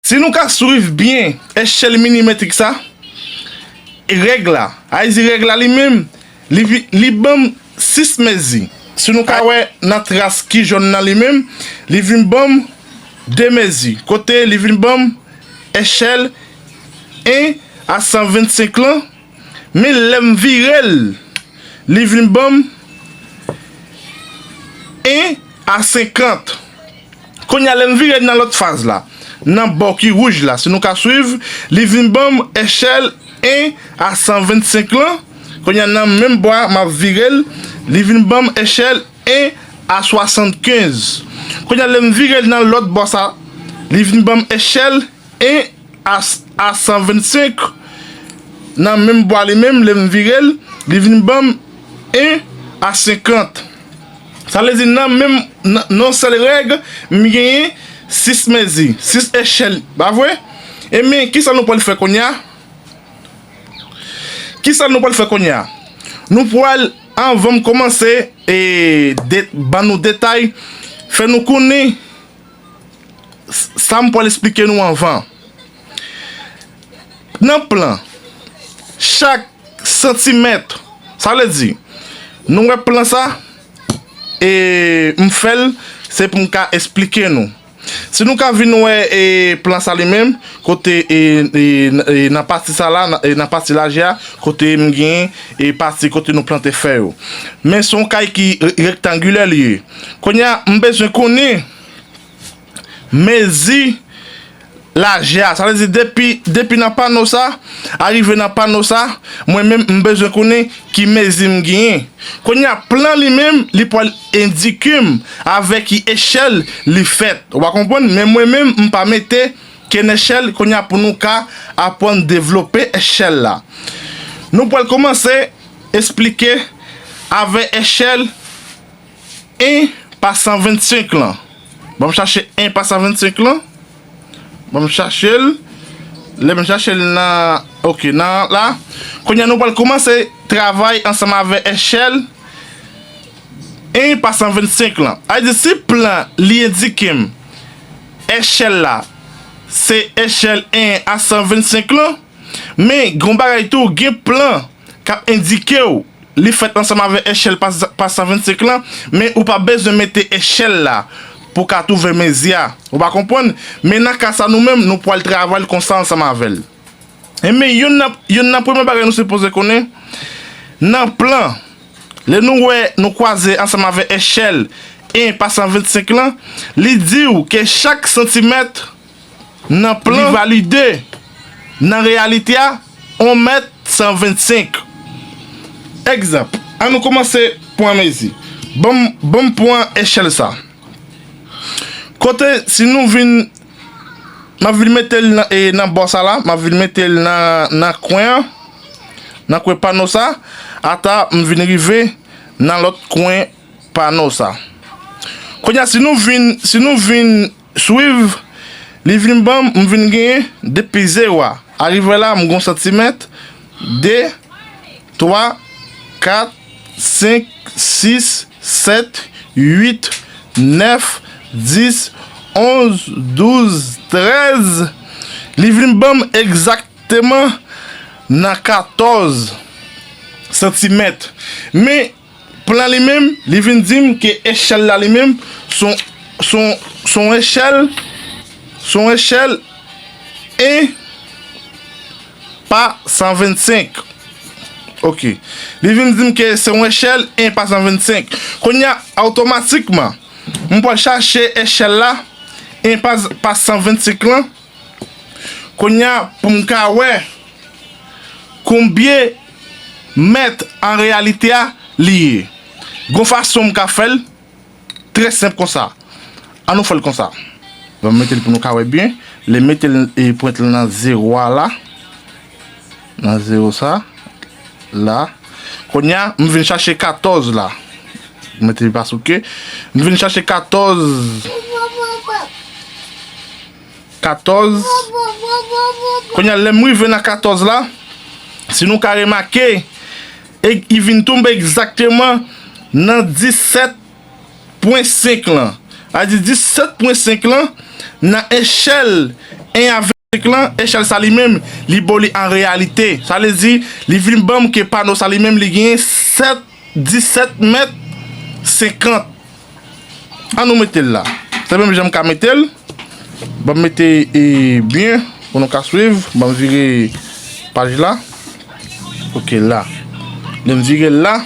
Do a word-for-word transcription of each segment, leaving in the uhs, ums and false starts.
Si nou ka swiv byen echèl minimetrik sa, règ la, a di règ la li menm, li, vi- li ban m sis mezi. Si nou ka wè nan tras ki jòn nan li menm, li vin ban m de mezi. Kote li vin ban m echèl en a san vennsenk lan, men lè m vire l, li vin ban m en a senkant. Kounye a, lè m vire nan lòt faz la, nan bò ki wouj la, si nou ka swiv, li vin ban m echèl en a san vennsenk lan. Kounye a, nan menm bò a, m ap vire l, li vin ban m echèl en a swasannkenz. Kounye a, lè m vire l nan lòt bò sa, li vin ban m echèl en a, a san vennsenk. Nan menm bò a li menm, lè m vire l, li vin ban m en a senkant. Sa vle di nan menm, nan, nan yon sèl règ, m genyen sis mezi, sis echèl, pa vre? Ebyen, kisa nou pral fè kounye a? Kisa nou pral fè kounye a? Nou pral, anvan m kòmanse e de, ban nou detay, fè nou konnen s- sa m pral esplike nou anvan. Nan plan, chak santimèt, sa vle di, nou wè plan sa, e m fè l, se pou m ka esplike nou. Si nou ka vin wè e plan sa li menm, kote e, e, e nan pati sa la, nan, e nan pati laje a, kote m gen e pati kote nou plante fè yo. Men se yon kay ki re- rektangilè li ye. Kounye a, m bezwen konnen mezi laje a. Sa vle di depi, depi nan pano sa, arive nan pano sa, mwen menm m bezwen konnen ki mezi m genyen. Kounye a, plan li menm, li pral endike m avèk ki echèl li fèt. Ou pa konprann? Men mwen menm, m pa mete kenn echèl, kounye a pou nou ka aprann devlope echèl la. Nou pral kòmanse esplike avèk echèl en pa san vennsenk lan. Ban m chache en pa san vennsenk lan. Ban m chache l. Lè m chache l nan, ok, nan la. Kounye a nou pral kòmanse travay ansanm avèk echèl en pa san vennsenk lan. A di si plan li endike m echèl la se echèl en a san vennsenk lan, men gen yon bagay tou, gen plan k ap endike w li fèt ansanm avèk echèl pa, pa san vennsenk lan, men ou pa bezwen mete echèl la pou w ka twouve mezi a. Ou pa konprann? Men nan ka sa nou menm, nou pral travay l konsa ansanm avè l. Ebyen, youn nan, youn nan premye bagay nou sipoze konnen, nan plan, lè nou wè, nou kwaze ansanm avèk echèl en pa san vennsenk lan, li di w ke chak santimèt nan plan li valide nan reyalite a yon mèt san vennsenk. Egzanp, ann nou kòmanse pran mezi. Ban m, ban m pran echèl sa. Kote, si nou vin, m ap vin mete l nan, e, nan bò sa la, m ap vin mete l nan, nan kwen an, nan kwen pano sa, ata m vin rive nan lòt kwen pano sa. Kounye a, si nou vin, si nou vin swiv, li vin ban m, m vin genyen depi zewo a. Arive la, m gen yon santimèt, de, twa, kat, senk, sis, sèt, uit, nèf, dis, onz, douz, trèz. Li vin ban m egzakteman nan katòz santimèt. Men, plan li menm, li vin di m ke echèl la li menm, son, son, son echèl, son echèl en pa san vennsenk. Ok. Li vin di m ke se yon echèl en pa san vennsenk. Kounye a, otomatikman, m pral chache echèl la, en pa, pa san vennsenk lan. Kounye a, pou m ka wè konbyen mèt an reyalite a li ye. Gon fason m ka fè l, trè senp konsa. Ann nou fè l konsa. Ban m mete l pou nou ka wè byen. Lè mete l, e, pwent lan nan zewo a la. Nan zewo sa. La. Kounye a, m vin chache katòz la. Mete li pa sou ke. M vin chache katòz. Katòz. Kounye a, lè m rive nan katòz la, si nou ka remake, e, li vin tonbe egzakteman nan disèt pwen senk lan. A di disèt pwen senk lan, nan echèl en avèk senk lan, echèl sa li menm, li bo li an reyalite. Sa vle di, li vin ban m ke pano sa li menm, li genyen sèt, disèt mèt senkant. An nou mete l la. Se menm jan m ka mete l. Ban m mete, e, byen pou nou ka swiv. Ban m vire paj la. Ok, la. Lè m vire l la,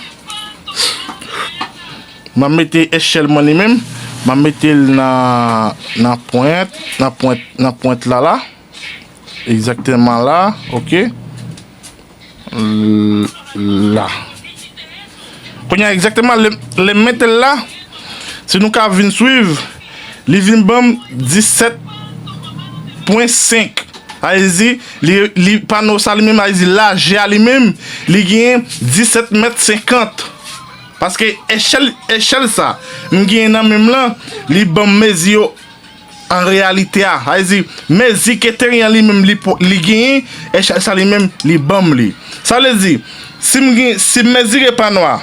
m ap mete echèl mwen li menm. M ap mete l nan, nan pwent, nan pwent, nan pwent la, la. Egzakteman la, ok. L-, la. Kounye a, egzakteman, lè, lè m mete l la, si nou ka vin swiv, li vin ban m disèt pwen senk. Sa vle di, li, li, pano sa li menm, sa vle di, lajè a li menm, li genyen disèt mèt senkant. Paske echèl, echèl sa, m genyen nan men m lan, li ban m mezi yo an reyalite a. Sa vle di, mezi ke teren an li menm li, po- li genyen, echèl sa li menm, li ban m li. Sa vle di, si m gen, si m mezire pano a,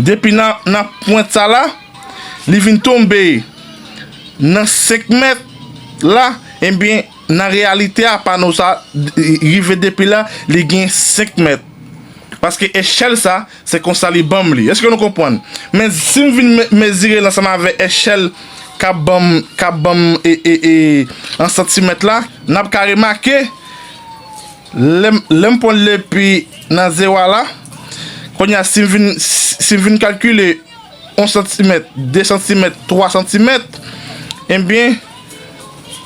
depi nan, nan pwent sa la, li vin tonbe nan senk mèt la, ebyen, nan reyalite a, pano sa, rive depi la, li gen senk mèt. Paske echèl sa, se konsa li ban m li. Èske nou konprann? Men si m vin me- mezire l ansanm avèk echèl k ap ban m, k ap ban m, e, e, e, an santimèt la, n ap ka remake, lè m, lè m pran l depi nan zewo a la, kounye a, si m vin, si m vin kalkile yon santimèt, de santimèt, twa santimèt, ebyen,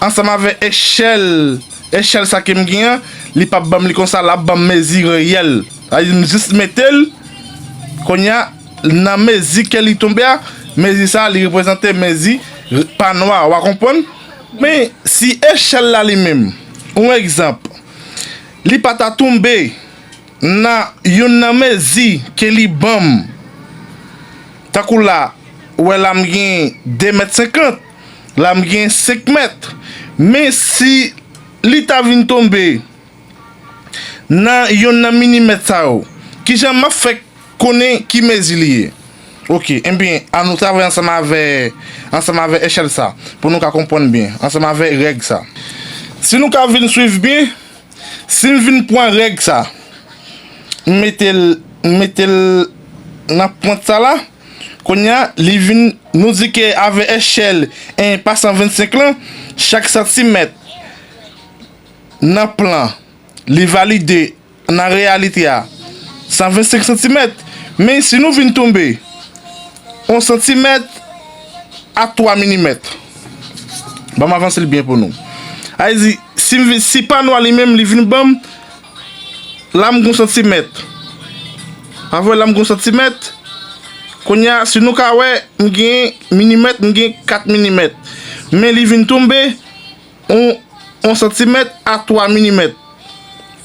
ansanm avèk echèl, echèl sa ke m gen an, li p ap ban m li konsa, l ap ban m mezi reyèl. Sa vle di, m jis mete l, kounye a, nan mezi ke li tonbe a, mezi sa, li reprezante mezi pano a, w a konprann? Men, si echèl la li menm, yon egzanp, li pa ta tonbe nan youn nan mezi ke li ban m, tankou la, ou wè la m gen de mèt senkant, la m gen senk mèt. Men si li ta vin tonbe nan youn nan minimèt sa yo, kijan m ap fè konnen ki mezi li ye? Ok, ebyen, an nou travay ansanm avè, ansanm avè echèl sa, pou nou ka konprann byen, ansanm avè règ sa. Si nou ka vin swiv byen, si m vin pran règ sa, m mete l, m mete l nan pwent sa la, kounye a, li vin, nou di ke avèk echèl en pa san vennsenk lan, chak santimèt nan plan, li valide nan reyalite a, san vennsenk santimèt. Men si nou vin tonbe yon santimèt a twa minimèt, ban m avanse l byen pou nou. Sa vle di, si m vin, si pano a li menm, li vin ban m, la m gen yon santimèt. Pa vre, la m gen yon santimèt. Kounye a, si nou ka wè, m gen minimèt, m gen kat minimèt. Men li vin tonbe yon, yon santimèt a twa minimèt.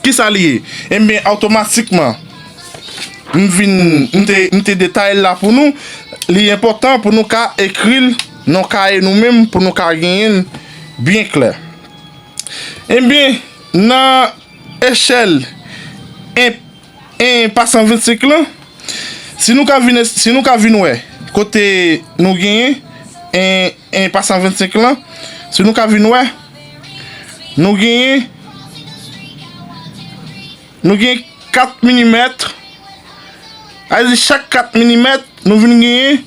Kisa li ye? Ebyen, otomatikman, m vin, m te, m te detay la pou nou. Li enpòtan pou nou ka ekri l nan kaye nou menm, pou nou ka genyen l byen klè. Ebyen, nan echèl en, en pa san vennsenk lan, si nou ka vin, si nou ka vin wè kote nou genyen en, en pa san vennsenk lan, si nou ka vin wè, nou genyen, nou genyen kat minimèt. Sa vle di chak kat minimèt, nou vin genyen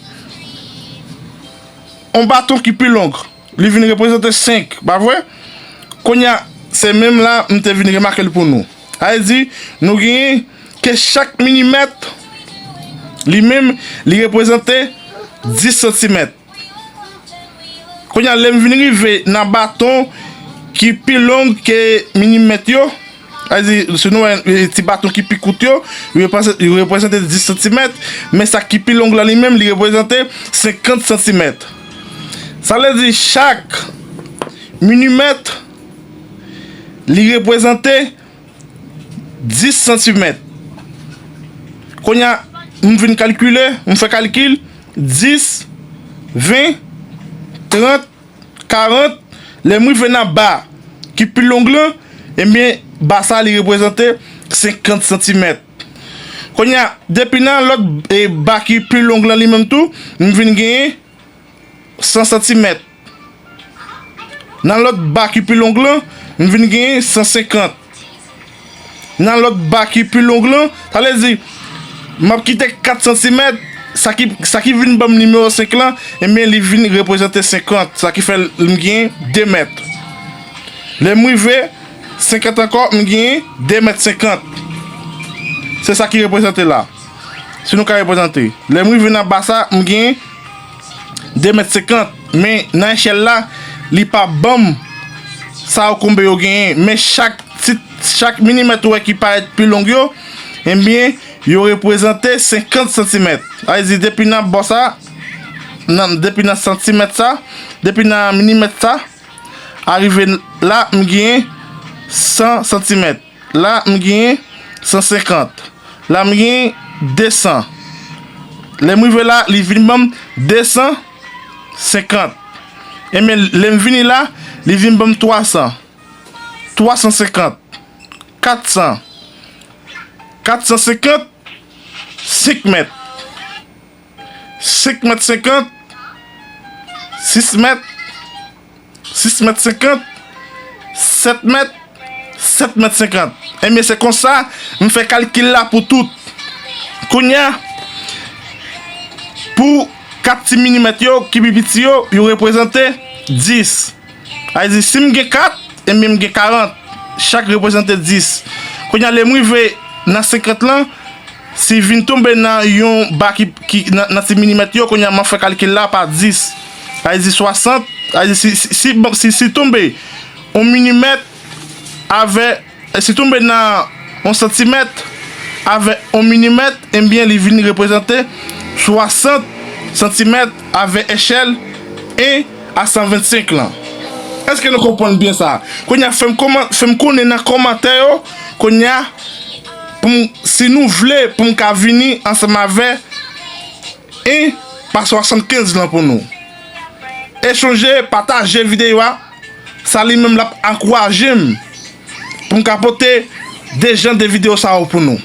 yon baton ki pi long. Li vin reprezante senk, pa vre? Kounye a, se menm la, m te vin remake l pou nou. Sa vle di, nou genyen ke chak minimèt, li menm, li reprezante dis santimèt. Kounye a, lè m vin rive nan baton ki pi long ke minimèt yo, sa vle di, si nou wè, e, ti baton ki pi kout yo, yo reprezante, yo reprezante dis santimèt, men sa ki pi long la li menm, li reprezante senkant santimèt. Sa vle di, chak minimèt, li reprezante dis santimèt. Kounye a, m vin kalkile, m fè kalkil, dis, ven, trant, karant, lè m rive nan ba ki pi long lan, ebyen, ba sa li reprezante senkant santimèt. Kounye a, depi nan lòt, e, ba ki pi long lan li menm tou, m vin genyen san santimèt. Nan lòt ba ki pi long lan, m vin genyen san senkant. Nan lòt ba ki pi long lan, sa vle di, m ap kite kat santimèt, sa ki, sa ki vin ban m nimewo senk lan, ebyen, li vin reprezante senkant, sa ki fè m genyen de mèt. Lè m rive senkant ankò, m genyen de mèt senkant. Se sa ki reprezante la. Si nou ka reprezante. Lè m rive nan ba sa, m genyen de mèt senkant. Men nan echèl la, li pa ban m sa yo konbe yo genyen. Men chak ti, chak milimèt ou wè ki parèt pi long yo, ebyen, yo reprezante senkant santimèt. Sa vle di, depi nan bò sa, nan, depi nan santimèt sa, depi nan milimèt sa, arive la, m genyen san santimèt. La, m genyen san senkant. La, m genyen de san. Lè m rive la, li vin ban m de san senkant. Ebyen, lè m vini la, li vin ban m twa san. Twa san senkant. Kat san. Kat san senkant, senk mèt. Senk mèt senkant, sis mèt, sis mèt senkant, sèt mèt, sèt mèt senkant. Ebyen, se konsa m fè kalkil la pou tout. Kounye a, pou kat ti milimèt yo ki pi piti yo, yo reprezante dis. Sa vle di, si m gen kat, ebyen, m gen karant. Chak reprezante dis. Kounye a, lè m rive nan senkant lan, si vin tonbe nan yon ba ki, ki nan, nan ti milimèt yo, kounye a, m ap fè kalkil la pa dis. Sa vle di swasant, sa vle di si, si, si, bon, si, si tonbe yon milimèt avè, si tonbe nan yon santimèt avè yon milimèt, ebyen, li vin reprezante swasant santimèt avè echèl en a san vennsenk lan. Èske nou konprann byen sa? Kounye a, fè m kòman-, fè m konnen nan kòmantè yo, kounye a, pou m, si nou vle, pou m ka vini ansanm avè en pa swasannkenz lan pou nou. E chonje, pataje videyo a. Sa li menm l ap ankouraje m pou m ka pote de jan de videyo sa yo pou nou.